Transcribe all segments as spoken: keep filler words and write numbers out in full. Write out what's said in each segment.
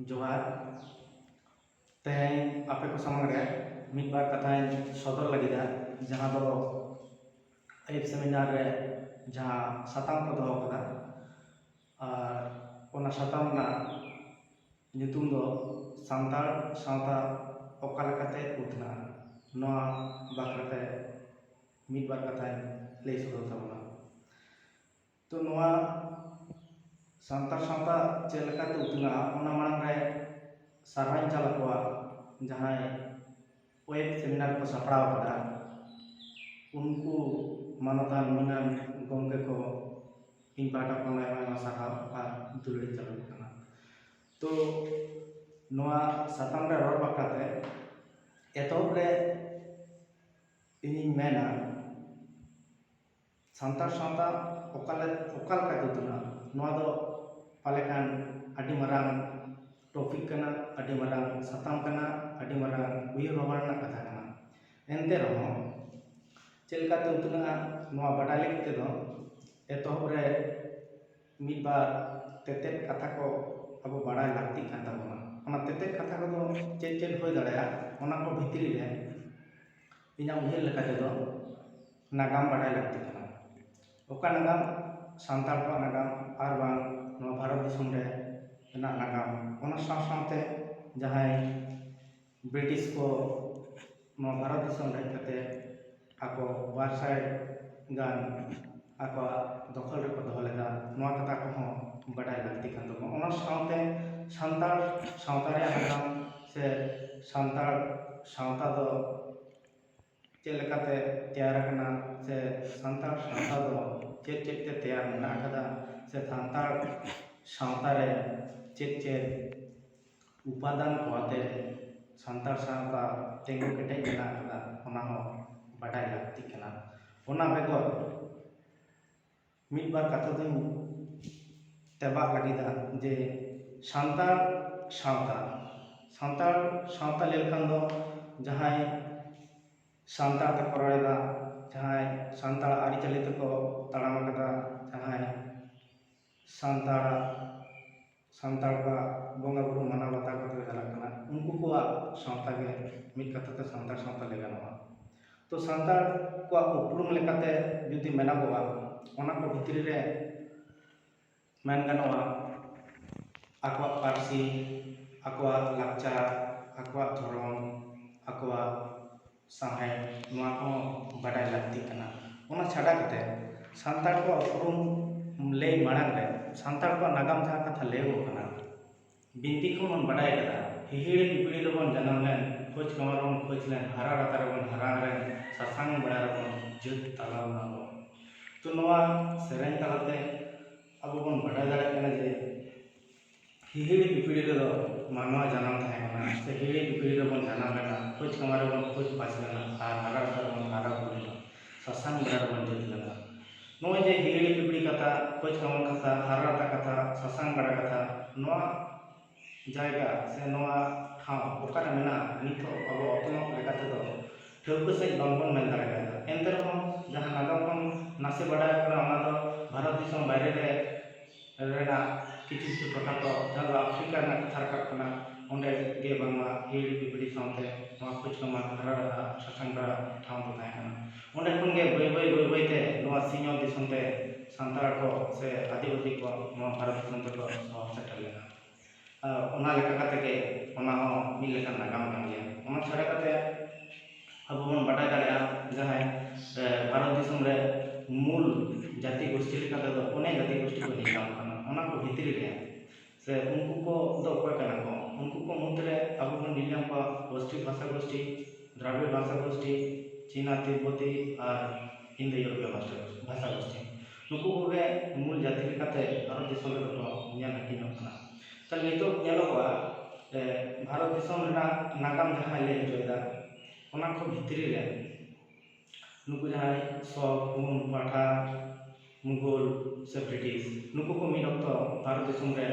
ᱡᱚᱦᱟᱨ᱾ ᱛᱮᱦᱮᱧ ᱟᱯᱮ ᱠᱚ ᱥᱟᱢᱟᱝ ᱨᱮ ᱢᱤᱫ ᱵᱟᱨ ᱠᱟᱛᱷᱟᱧ ᱥᱚᱫᱚᱨ ᱞᱟᱹᱜᱤᱫᱟ, ᱡᱟᱦᱟᱸ ᱫᱚ ᱮᱯ ᱥᱮᱢᱤᱱᱟᱨ ᱨᱮ ᱡᱟᱦᱟᱸ ᱥᱟᱛᱟᱢ ᱠᱚ ᱫᱚᱦᱚ ᱠᱟᱫᱟ, ᱟᱨ ᱚᱱᱟ ᱥᱟᱛᱟᱢ ᱨᱮᱱᱟᱜ ᱧᱩᱛᱩᱢ ᱫᱚ ᱥᱟᱱᱛᱟᱲ ᱥᱟᱶᱛᱟ ᱚᱠᱟ ᱞᱮᱠᱟᱛᱮ ᱩᱛᱱᱟᱹᱜᱼᱟ, ᱱᱚᱣᱟ ᱵᱟᱠᱷᱨᱟᱛᱮ ᱢᱤᱫ ᱵᱟᱨ ᱠᱟᱛᱷᱟᱧ ᱞᱟᱹᱭ ᱥᱚᱫᱚᱨ ᱛᱟᱵᱚᱱᱟ᱾ ᱛᱚ, ᱱᱚᱣᱟ ᱥᱟᱱᱛᱟᱲ ᱥᱟᱶᱛᱟ ᱪᱮᱫ ᱞᱮᱠᱟᱛᱮ ᱩᱛᱱᱟᱹᱜᱼᱟ, ᱚᱱᱟ ᱢᱟᱲᱟᱝ ᱨᱮ ᱥᱟᱨᱦᱟᱣᱤᱧ ᱪᱟᱞ ᱟᱠᱚᱣᱟ, ᱡᱟᱦᱟᱸᱭ ᱳᱭᱮᱵ ᱥᱮᱢᱤᱱᱟᱨ ᱠᱚ ᱥᱟᱯᱲᱟᱣ ᱟᱠᱟᱫᱟ, ᱩᱱᱠᱩ ᱢᱟᱱᱚᱛᱟᱱ ᱢᱟᱹᱱᱟᱱ ᱜᱚᱢᱠᱮ ᱠᱚ, ᱤᱧ ᱯᱟᱦᱴᱟ ᱠᱷᱚᱱ ᱟᱭᱢᱟ ᱟᱭᱢᱟ ᱥᱟᱨᱦᱟᱣ ᱟᱨ ᱫᱩᱞᱟᱹᱲ ᱤᱧ ᱪᱟᱞ ᱟᱠᱚ ᱠᱟᱱᱟ᱾ ᱛᱚ, ᱱᱚᱣᱟ ᱥᱟᱛᱟᱢ ᱨᱮ ᱨᱚᱲ ᱵᱟᱠᱷᱨᱟᱛᱮ ᱮᱛᱚᱦᱚᱵ ᱨᱮ ᱤᱧᱤᱧ ᱢᱮᱱᱟ, ᱥᱟᱱᱛᱟᱲ ᱥᱟᱶᱛᱟ ᱚᱠᱟ ᱞᱮ-, ᱚᱠᱟ ᱞᱮᱠᱟ ᱩᱛᱱᱟᱹᱜᱼᱟ, ᱱᱚᱣᱟ ᱫᱚ ᱯᱟᱞᱮ ᱠᱷᱟᱱ ᱟᱹᱰᱤ ᱢᱟᱨᱟᱝ ᱴᱚᱯᱤᱠ ᱠᱟᱱᱟ, ᱟᱹᱰᱤ ᱢᱟᱨᱟᱝ ᱥᱟᱛᱟᱢ ᱠᱟᱱᱟ, ᱟᱹᱰᱤ ᱢᱟᱨᱟᱝ ᱩᱭᱦᱟᱹᱨ ᱵᱷᱟᱵᱽᱱᱟ ᱨᱮᱱᱟᱜ ᱠᱟᱛᱷᱟ ᱠᱟᱱᱟ᱾ ᱮᱱᱛᱮ ᱨᱮᱦᱚᱸ, ᱪᱮᱫ ᱞᱮᱠᱟᱛᱮ ᱩᱛᱱᱟᱹᱜᱼᱟ, ᱱᱚᱣᱟ ᱵᱟᱰᱟᱭ ᱞᱟᱹᱜᱤᱫ ᱛᱮᱫᱚ ᱮᱛᱚᱦᱚᱵ ᱨᱮ ᱢᱤᱫ ᱵᱟᱨ ᱛᱮᱛᱮᱫ ᱠᱟᱛᱷᱟ ᱠᱚ ᱟᱵᱚ ᱵᱟᱲᱟᱭ ᱞᱟᱹᱠᱛᱤᱜ ᱠᱟᱱ ᱛᱟᱵᱚᱱᱟ᱾ ᱚᱱᱟ ᱛᱮᱛᱮᱫ ᱠᱟᱛᱷᱟ ᱠᱚᱫᱚ ᱪᱮᱫ ᱪᱮᱫ ᱦᱩᱭ ᱫᱟᱲᱮᱭᱟᱜᱼᱟ, ᱚᱱᱟ ᱠᱚ ᱵᱷᱤᱛᱨᱤ ᱨᱮ ᱤᱧᱟᱹᱜ ᱩᱭᱦᱟᱹᱨ ᱞᱮᱠᱟ ᱛᱮᱫᱚ ᱱᱟᱜᱟᱢ ᱵᱟᱰᱟᱭ ᱞᱟᱹᱠᱛᱤ ᱠᱟᱱᱟ᱾ ᱚᱠᱟ ᱱᱟᱜᱟᱢ? ᱥᱟᱱᱛᱟᱲ ᱠᱚᱣᱟᱜ ᱱᱟᱜᱟᱢ ᱟᱨ ᱵᱟᱝ ᱱᱚᱣᱟ ᱵᱷᱟᱨᱚᱛ ᱫᱤᱥᱚᱢ ᱨᱮ ᱨᱮᱱᱟᱜ ᱱᱟᱜᱟᱢ᱾ ᱚᱱᱟ ᱥᱟᱶ ᱥᱟᱶᱛᱮ ᱡᱟᱦᱟᱸᱭ ᱵᱨᱤᱴᱤᱥ ᱠᱚ ᱱᱚᱣᱟ ᱵᱷᱟᱨᱚᱛ ᱫᱤᱥᱚᱢ ᱨᱮ ᱦᱮᱡ ᱠᱟᱛᱮ ᱟᱠᱚ ᱵᱟᱨ ᱥᱟᱭ ᱜᱟᱱ ᱟᱠᱚᱣᱟᱜ ᱫᱚᱠᱷᱚᱞ ᱨᱮᱠᱚ ᱫᱚᱦᱚ ᱞᱮᱫᱟ, ᱱᱚᱣᱟ ᱠᱟᱛᱷᱟ ᱠᱚᱦᱚᱸ ᱵᱟᱰᱟᱭ ᱞᱟᱹᱠᱛᱤ ᱠᱟᱱ ᱛᱟᱵᱚᱱᱟ᱾ ᱚᱱᱟ ᱥᱟᱶᱛᱮ ᱥᱟᱱᱛᱟᱲ ᱥᱟᱶᱛᱟ ᱨᱮᱭᱟᱜ ᱱᱟᱜᱟᱢ ᱥᱮ ᱥᱟᱱᱛᱟᱲ ᱥᱟᱶᱛᱟ ᱫᱚ ᱪᱮᱫ ᱞᱮᱠᱟᱛᱮ ᱛᱮᱭᱟᱨ ᱟᱠᱟᱱᱟ, ᱥᱮ ᱥᱟᱱᱛᱟᱲ ᱥᱟᱶᱛᱟ ᱫᱚ ᱪᱮᱫ ᱪᱮᱫ ᱛᱮ ᱛᱮᱭᱟᱨ ᱢᱮᱱᱟᱜ ᱟᱠᱟᱫᱟ, ᱥᱮ ᱥᱟᱱᱛᱟᱲ ᱥᱟᱶᱛᱟ ᱨᱮ ᱪᱮᱫ ᱪᱮᱫ ᱩᱯᱟᱫᱟᱱ ᱠᱚ ᱟᱛᱮ ᱥᱟᱱᱛᱟᱲ ᱥᱟᱶᱛᱟ ᱛᱤᱸᱜᱩ ᱠᱮᱴᱮᱡ ᱢᱮᱱᱟᱜ ᱟᱠᱟᱫᱟ, ᱚᱱᱟ ᱦᱚᱸ ᱵᱟᱰᱟᱭ ᱞᱟᱹᱠᱛᱤ ᱠᱟᱱᱟ᱾ ᱚᱱᱟ ᱵᱮᱜᱚᱨ ᱢᱤᱫ ᱵᱟᱨ ᱠᱟᱛᱷᱟ ᱫᱚᱧ ᱛᱮᱵᱟᱜ ᱞᱟᱹᱜᱤᱫᱟ ᱡᱮ ᱥᱟᱱᱛᱟᱲ ᱥᱟᱶᱛᱟ, ᱥᱟᱱᱛᱟᱲ ᱥᱟᱶᱛᱟ ᱞᱟᱹᱭ ᱞᱮᱠᱷᱟᱱ ᱫᱚ ᱡᱟᱦᱟᱸᱭ ᱥᱟᱱᱛᱟᱲ ᱛᱮᱠᱚ ᱨᱚᱲ ᱮᱫᱟ, ᱡᱟᱦᱟᱸᱭ ᱥᱟᱱᱛᱟᱲ ᱟᱹᱨᱤᱪᱟᱹᱞᱤ ᱛᱮᱠᱚ ᱛᱟᱲᱟᱢ ᱟᱠᱟᱫᱟ, ᱡᱟᱦᱟᱸᱭ ᱥᱟᱱᱛᱟᱲ ᱥᱟᱱᱛᱟᱲ ᱠᱚᱣᱟᱜ ᱵᱚᱸᱜᱟ ᱵᱩᱨᱩ ᱢᱟᱱᱟᱣ ᱵᱟᱛᱟᱣ ᱠᱟᱛᱮ ᱠᱚ ᱪᱟᱞᱟᱜ ᱠᱟᱱᱟ, ᱩᱱᱠᱩ ᱠᱚᱣᱟᱜ ᱥᱟᱶᱛᱟ ᱜᱮ ᱢᱤᱫ ᱠᱟᱛᱷᱟ ᱛᱮ ᱥᱟᱱᱛᱟᱲ ᱥᱟᱶᱛᱟ ᱞᱟᱹᱭ ᱜᱟᱱᱚᱜᱼᱟ᱾ ᱛᱚ ᱥᱟᱱᱛᱟᱲ ᱠᱚᱣᱟᱜ ᱩᱯᱨᱩᱢ ᱞᱮᱠᱟᱛᱮ ᱡᱩᱫᱤ ᱢᱮᱱᱟᱜᱚᱜᱼᱟ, ᱚᱱᱟ ᱠᱚ ᱵᱷᱤᱛᱨᱤ ᱨᱮ ᱢᱮᱱ ᱜᱟᱱᱚᱜᱼᱟ, ᱟᱠᱚᱣᱟᱜ ᱯᱟᱹᱨᱥᱤ, ᱟᱠᱚᱣᱟᱜ ᱞᱟᱠᱪᱟᱨ, ᱟᱠᱚᱣᱟᱜ ᱫᱷᱚᱨᱚᱢ, ᱟᱠᱚᱣᱟᱜ ᱥᱟᱶᱦᱮᱫ, ᱱᱚᱣᱟ ᱠᱚᱦᱚᱸ ᱵᱟᱰᱟᱭ ᱞᱟᱹᱠᱛᱤᱜ ᱠᱟᱱᱟ᱾ ᱚᱱᱟ ᱪᱷᱟᱰᱟ ᱠᱟᱛᱮ ᱥᱟᱱᱛᱟᱲ ᱠᱚᱣᱟᱜ ᱩᱯᱨᱩᱢ ᱞᱟᱹᱭ ᱢᱟᱲᱟᱝ ᱨᱮ ᱥᱟᱱᱛᱟᱲ ᱠᱚᱣᱟᱜ ᱱᱟᱜᱟᱢ ᱡᱟᱦᱟᱸ ᱠᱟᱛᱷᱟ ᱞᱟᱹᱭᱟᱹᱜᱚᱜ ᱠᱟᱱᱟ, ᱵᱤᱱᱛᱤ ᱠᱷᱚᱱ ᱵᱚᱱ ᱵᱟᱰᱟᱭ ᱠᱟᱫᱟ, ᱦᱤᱦᱤᱲᱤ ᱯᱤᱯᱤᱲᱤ ᱨᱮᱵᱚᱱ ᱡᱟᱱᱟᱢ ᱞᱮᱱ, ᱠᱷᱳᱡᱽ ᱠᱟᱢᱟᱨ ᱨᱮᱵᱚᱱ ᱠᱷᱳᱡᱽ ᱞᱮᱱ, ᱦᱟᱨᱟ ᱞᱟᱛᱟᱨ ᱨᱮᱵᱚᱱ ᱦᱟᱨᱟ ᱞᱮᱱ, ᱥᱟᱥᱟᱝ ᱵᱮᱲᱟ ᱨᱮᱵᱚᱱ ᱡᱟᱹᱛ ᱛᱟᱞᱟ ᱞᱮᱱᱟ ᱵᱚᱱ᱾ ᱛᱚ ᱱᱚᱣᱟ ᱥᱮᱨᱮᱧ ᱛᱟᱞᱟᱛᱮ ᱟᱵᱚ ᱵᱚᱱ ᱵᱟᱰᱟᱭ ᱫᱟᱲᱮᱭᱟᱜ ᱠᱟᱱᱟ ᱡᱮ ᱦᱤᱦᱤᱲᱤ ᱯᱤᱯᱤᱲᱤ ᱨᱮᱫᱚ ᱢᱟᱱᱣᱟ ᱡᱟᱱᱟᱢ ᱛᱟᱦᱮᱸ ᱠᱟᱱᱟ, ᱥᱮ ᱦᱤᱦᱤᱲᱤ ᱯᱤᱯᱤᱲᱤ ᱨᱮᱵᱚᱱ ᱡᱟᱱᱟᱢ ᱞᱮᱱᱟ, ᱠᱷᱳᱡᱽ ᱠᱟᱢᱟᱨ ᱨᱮᱵᱚᱱ ᱠᱷᱳᱡᱽ ᱯᱟᱸᱪ ᱞᱮᱱᱟ, ᱟᱨ ᱦᱟᱨᱟ ᱞᱟᱛᱟᱨ ᱨᱮᱵᱚᱱ ᱦᱟᱨᱟ ᱵᱩᱨᱩᱭᱮᱱᱟ, ᱥᱟᱥᱟᱝ ᱵᱮᱲᱟ ᱨᱮᱵᱚᱱ ᱡᱟᱹᱛ ᱞᱮᱱᱟ᱾ ᱱᱚᱜᱼᱚᱭ ᱡᱮ ᱦᱤᱦᱤᱲᱤ ᱯᱤᱯᱤᱲᱤ ᱠᱟᱛᱷᱟ, ᱠᱷᱳᱡᱽ ᱠᱟᱢᱟᱨ ᱠᱟᱛᱷᱟ, ᱦᱟᱨᱟ ᱞᱟᱛᱟᱨ ᱠᱟᱛᱷᱟ, ᱥᱟᱥᱟᱝ ᱵᱮᱲᱟ ᱠᱟᱛᱷᱟ, ᱱᱚᱣᱟ ᱡᱟᱭᱜᱟ ᱥᱮ ᱱᱚᱣᱟ ᱴᱷᱟᱶ ᱚᱠᱟᱨᱮ ᱢᱮᱱᱟᱜᱼᱟ, ᱱᱤᱛᱚᱜ ᱟᱵᱚ ᱚᱛᱱᱚᱜ ᱞᱮᱠᱟ ᱛᱮᱫᱚ ᱴᱷᱟᱹᱣᱠᱟᱹ ᱥᱟᱺᱦᱤᱡ ᱵᱟᱝᱵᱚᱱ ᱢᱮᱱ ᱫᱟᱲᱮ ᱠᱟᱣᱫᱟ᱾ ᱮᱱᱛᱮ ᱨᱮᱦᱚᱸ ᱡᱟᱦᱟᱸ ᱱᱟᱜᱟᱢ ᱠᱷᱚᱱ ᱱᱟᱥᱮ ᱵᱟᱰᱟᱭᱚᱜ ᱠᱟᱱᱟ, ᱚᱱᱟ ᱫᱚ ᱵᱷᱟᱨᱚᱛ ᱫᱤᱥᱚᱢ ᱵᱟᱭᱨᱮ ᱨᱮ ᱨᱮᱱᱟᱜ ᱠᱤᱪᱷᱩ ᱠᱤᱪᱷᱩ ᱴᱚᱴᱷᱟ ᱠᱚ, ᱡᱟᱦᱟᱸ ᱫᱚ ᱟᱯᱷᱨᱤᱠᱟ ᱨᱮᱱᱟᱜ ᱠᱟᱛᱷᱟ ᱨᱟᱠᱟᱵ ᱠᱟᱱᱟ, ᱚᱸᱰᱮ ᱜᱮ ᱵᱟᱝᱢᱟ ᱦᱤᱦᱤᱲᱤ ᱯᱤᱯᱤᱲᱤ ᱥᱟᱶᱛᱮ ᱱᱚᱣᱟ ᱠᱷᱳᱡᱽ ᱠᱟᱢᱟᱨ ᱦᱟᱨᱟ ᱨᱟᱠᱟᱵ ᱥᱟᱥᱟᱝ ᱵᱮᱲᱟ ᱴᱷᱟᱶ ᱫᱚ ᱛᱟᱦᱮᱸ ᱠᱟᱱᱟ᱾ ᱚᱸᱰᱮ ᱠᱷᱚᱱ ᱜᱮ ᱵᱟᱹᱭ ᱵᱟᱹᱭ ᱵᱟᱹᱭ ᱵᱟᱹᱭ ᱛᱮ ᱱᱚᱣᱟ ᱥᱤᱧᱚᱛ ᱫᱤᱥᱚᱢ ᱛᱮ ᱥᱟᱱᱛᱟᱲ ᱠᱚ ᱥᱮ ᱟᱹᱫᱤᱵᱟᱹᱥᱤ ᱠᱚ ᱱᱚᱣᱟ ᱵᱷᱟᱨᱚᱛ ᱫᱤᱥᱚᱢ ᱛᱮᱠᱚ ᱥᱚᱦᱚᱨ ᱥᱮᱴᱮᱨ ᱞᱮᱱᱟ᱾ ᱟᱨ ᱚᱱᱟ ᱞᱮᱠᱟ ᱠᱟᱛᱮ ᱜᱮ ᱚᱱᱟ ᱦᱚᱸ ᱢᱤᱫ ᱞᱮᱠᱟᱱ ᱱᱟᱜᱟᱢ ᱠᱟᱱ ᱜᱮᱭᱟ᱾ ᱚᱱᱟ ᱪᱷᱟᱰᱟ ᱠᱟᱛᱮ ᱟᱵᱚ ᱵᱚᱱ ᱵᱟᱰᱟᱭ ᱫᱟᱲᱮᱭᱟᱜᱼᱟ, ᱡᱟᱦᱟᱸᱭ, ᱮ, ᱵᱷᱟᱨᱚᱛ ᱫᱤᱥᱚᱢ ᱨᱮ ᱢᱩᱞ ᱡᱟᱹᱛᱤ ᱜᱳᱥᱴᱤ ᱞᱮᱠᱟ ᱛᱮᱫᱚ ᱯᱩᱱᱭᱟ ᱡᱟᱹᱛᱤ ᱜᱳᱥᱴᱤ ᱠᱚ ᱧᱮᱞ ᱧᱟᱢᱚᱜ ᱠᱟᱱᱟ᱾ ᱚᱱᱟ ᱠᱚ ᱵᱷᱤᱛᱨᱤ ᱨᱮ ᱥᱮ ᱩᱱᱠᱩ ᱠᱚ ᱫᱚ ᱚᱠᱚᱭ ᱠᱟᱱᱟ ᱠᱚ? ᱩᱱᱠᱩ ᱠᱚ ᱢᱩᱫᱽᱨᱮ ᱟᱵᱚ ᱵᱚᱱ ᱧᱮᱞ ᱧᱟᱢ ᱠᱚᱣᱟ ᱚᱥᱴᱨᱤᱠ ᱵᱷᱟᱥᱟ ᱜᱳᱥᱴᱤ, ᱫᱨᱟᱵᱤᱲ ᱵᱷᱟᱥᱟ ᱜᱳᱥᱴᱤ, ᱪᱤᱱᱟ ᱛᱤᱵᱵᱚᱛᱤ ᱟᱨ ᱦᱤᱱᱫᱩ ᱤᱭᱩᱨᱳᱯᱤᱭᱚ ᱵᱷᱟᱥᱟ, ᱵᱷᱟᱥᱟ ᱜᱳᱥᱴᱤ᱾ ᱱᱩᱠᱩ ᱠᱚᱜᱮ ᱢᱩᱞ ᱡᱟᱹᱛᱤ ᱞᱮᱠᱟᱛᱮ ᱵᱷᱟᱨᱚᱛ ᱫᱤᱥᱚᱢ ᱨᱮᱫᱚ ᱠᱚ ᱧᱮᱞ ᱦᱟᱹᱴᱤᱧᱚᱜ ᱠᱟᱱᱟ᱾ ᱛᱟᱦᱞᱮ ᱱᱤᱛᱚᱜ ᱧᱮᱞᱚᱜᱚᱜᱼᱟ, ᱮ, ᱵᱷᱟᱨᱚᱛ ᱫᱤᱥᱚᱢ ᱨᱮᱱᱟᱜ ᱱᱟᱜᱟᱢ ᱡᱟᱦᱟᱸᱭ ᱞᱟᱹᱭ ᱦᱚᱪᱚᱭᱮᱫᱟ, ᱚᱱᱟ ᱠᱚ ᱵᱷᱤᱛᱨᱤ ᱨᱮ ᱱᱩᱠᱩ ᱡᱟᱦᱟᱸᱭ ᱥᱚᱠ, ᱦᱩᱱ, ᱯᱟᱴᱷᱟ, ᱢᱩᱜᱚᱞ ᱥᱮ ᱵᱨᱤᱴᱤᱥ, ᱱᱩᱠᱩ ᱠᱚ ᱢᱤᱫ ᱚᱠᱛᱚ ᱵᱷᱟᱨᱚᱛ ᱫᱤᱥᱚᱢ ᱨᱮ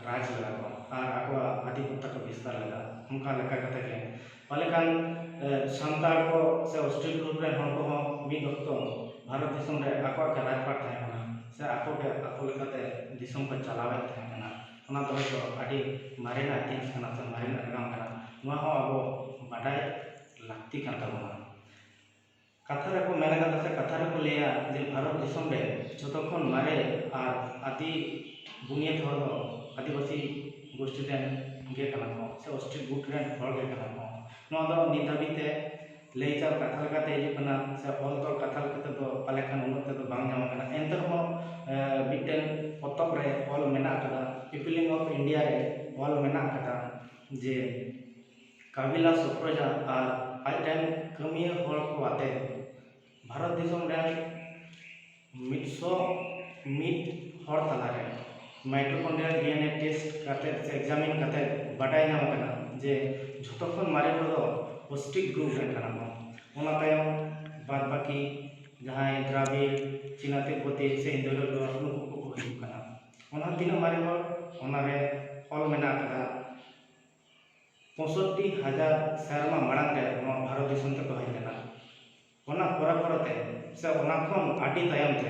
ᱨᱟᱡᱽ ᱞᱮᱫᱟ ᱠᱚ ᱟᱨ ᱟᱠᱚᱣᱟᱜ ᱟᱹᱫᱷᱤᱯᱚᱛᱛᱚ ᱠᱚ ᱵᱤᱥᱛᱟᱨ ᱞᱮᱫᱟ᱾ ᱚᱱᱠᱟ ᱞᱮᱠᱟ ᱠᱟᱛᱮ ᱜᱮ ᱯᱟᱞᱮ ᱠᱷᱟᱱ, ᱮ, ᱥᱟᱱᱛᱟᱲ ᱠᱚ ᱥᱮ ᱚᱥᱴᱨᱤᱠ ᱜᱨᱩᱯ ᱨᱮᱱ ᱦᱚᱲ ᱠᱚᱦᱚᱸ ᱢᱤᱫ ᱚᱠᱛᱚ ᱵᱷᱟᱨᱚᱛ ᱫᱤᱥᱚᱢ ᱨᱮ ᱟᱠᱚᱣᱟᱜ ᱜᱮ ᱨᱟᱡᱽᱯᱟᱴ ᱛᱟᱦᱮᱸ ᱠᱟᱱᱟ, ᱥᱮ ᱟᱠᱚ ᱜᱮ ᱟᱠᱚ ᱞᱮᱠᱟᱛᱮ ᱫᱤᱥᱚᱢ ᱠᱚ ᱪᱟᱞᱟᱣᱮᱫ ᱛᱟᱦᱮᱸ ᱠᱟᱱᱟ᱾ ᱚᱱᱟ ᱫᱚ ᱦᱚᱭᱛᱳ ᱟᱹᱰᱤ ᱢᱟᱨᱮᱱᱟᱜ ᱤᱛᱤᱦᱟᱥ ᱠᱟᱱᱟ ᱥᱮ ᱢᱟᱨᱮᱱᱟᱜ ᱱᱟᱜᱟᱢ ᱠᱟᱱᱟ, ᱱᱚᱣᱟ ᱦᱚᱸ ᱟᱵᱚ ᱵᱟᱰᱟᱭ ᱞᱟᱹᱠᱛᱤ ᱠᱟᱱ ᱛᱟᱵᱚᱱᱟ᱾ ᱠᱟᱛᱷᱟ ᱨᱮᱠᱚ ᱢᱮᱱ ᱠᱟᱫᱟ ᱥᱮ ᱠᱟᱛᱷᱟ ᱨᱮᱠᱚ ᱞᱟᱹᱭᱟ ᱡᱮ ᱵᱷᱟᱨᱚᱛ ᱫᱤᱥᱚᱢ ᱨᱮ ᱡᱷᱚᱛᱚ ᱠᱷᱚᱱ ᱢᱟᱨᱮ ᱟᱨ ᱟᱹᱫᱤ ᱵᱩᱱᱤᱭᱟᱹᱫ ᱦᱚᱲ ᱫᱚ ᱟᱹᱫᱤᱵᱟᱹᱥᱤ ᱜᱳᱥᱴᱤ ᱨᱮᱱ ᱜᱮ ᱠᱟᱱᱟ ᱠᱚ ᱥᱮ ᱚᱥᱴᱨᱤᱠ ᱜᱩᱴ ᱨᱮᱱ ᱦᱚᱲ ᱜᱮ ᱠᱟᱱᱟ ᱠᱚ᱾ ᱱᱚᱣᱟ ᱫᱚ ᱱᱤᱛ ᱫᱷᱟᱹᱵᱤᱡ ᱛᱮ ᱞᱟᱹᱭ ᱪᱟᱞ ᱠᱟᱛᱷᱟ ᱞᱮᱠᱟᱛᱮ ᱦᱤᱡᱩᱜ ᱠᱟᱱᱟ ᱥᱮ ᱚᱞ ᱛᱚᱞ ᱠᱟᱛᱷᱟ ᱞᱮᱠᱟᱛᱮ ᱫᱚ ᱯᱟᱞᱮ ᱠᱷᱟᱱ ᱩᱱᱟᱹᱜ ᱛᱮᱫᱚ ᱵᱟᱝ ᱧᱟᱢ ᱟᱠᱟᱱᱟ᱾ ᱮᱱᱛᱮ ᱨᱮᱦᱚᱸ ᱢᱤᱫᱴᱮᱱ ᱯᱚᱛᱚᱵ ᱨᱮ ᱚᱞ ᱢᱮᱱᱟᱜ ᱟᱠᱟᱫᱟ, ᱯᱤᱯᱤᱞᱤᱝ ᱚᱯᱷ ᱤᱱᱰᱤᱭᱟ ᱨᱮ ᱚᱞ ᱢᱮᱱᱟᱜ ᱟᱠᱟᱫᱟ ᱡᱮ ᱠᱟᱵᱤᱞᱟ ᱥᱚᱯᱨᱚᱡᱟ ᱟᱨ ᱟᱡ ᱨᱮᱱ ᱠᱟᱹᱢᱤᱭᱟᱹ ᱦᱚᱲ ᱠᱚ ᱟᱛᱮ ᱵᱷᱟᱨᱚᱛ ᱫᱤᱥᱚᱢ ᱨᱮᱱ ᱢᱤᱫ ᱥᱚ ᱢᱤᱫ ᱦᱚᱲ ᱛᱟᱞᱟᱨᱮ mitochondrial D N A test ᱠᱟᱛᱮ ᱥᱮ examine ᱠᱟᱛᱮ ᱵᱟᱰᱟᱭ ᱧᱟᱢ ᱟᱠᱟᱱᱟ ᱡᱮ ᱡᱷᱚᱛᱚ ᱠᱷᱚᱱ ᱢᱟᱨᱮ ᱦᱚᱲ ᱫᱚ ᱚᱥᱴᱨᱤᱠ ᱜᱨᱩᱯ ᱨᱮᱱ ᱠᱟᱱᱟ ᱠᱚ᱾ ᱚᱱᱟ ᱛᱟᱭᱚᱢ ᱵᱟᱫ ᱵᱟᱹᱠᱤ ᱡᱟᱦᱟᱸᱭ ᱫᱨᱟᱵᱤᱲ, ᱪᱤᱱᱟ ᱛᱤᱵᱵᱚᱛᱤ ᱥᱮ ᱤᱱᱫᱳ ᱟᱨᱭᱚ ᱱᱩᱠᱩ ᱠᱚᱠᱚ ᱦᱤᱡᱩᱜ ᱠᱟᱱᱟ᱾ ᱚᱱᱟ ᱛᱤᱱᱟᱹᱜ ᱢᱟᱨᱮ ᱦᱚᱲ, ᱚᱱᱟᱨᱮ ᱚᱞ ᱢᱮᱱᱟᱜ ᱟᱠᱟᱫᱟ ᱯᱚᱸᱭᱥᱚᱴᱴᱤ ᱦᱟᱡᱟᱨ ᱥᱮᱨᱢᱟ ᱢᱟᱲᱟᱝ ᱨᱮ ᱱᱚᱣᱟ ᱵᱷᱟᱨᱚᱛ ᱫᱤᱥᱚᱢ ᱛᱮᱠᱚ ᱦᱮᱡ ᱞᱮᱱᱟ᱾ ᱚᱱᱟ ᱯᱚᱨᱮ ᱯᱚᱨᱮᱛᱮ ᱥᱮ ᱚᱱᱟ ᱠᱷᱚᱱ ᱟᱹᱰᱤ ᱛᱟᱭᱚᱢ ᱛᱮ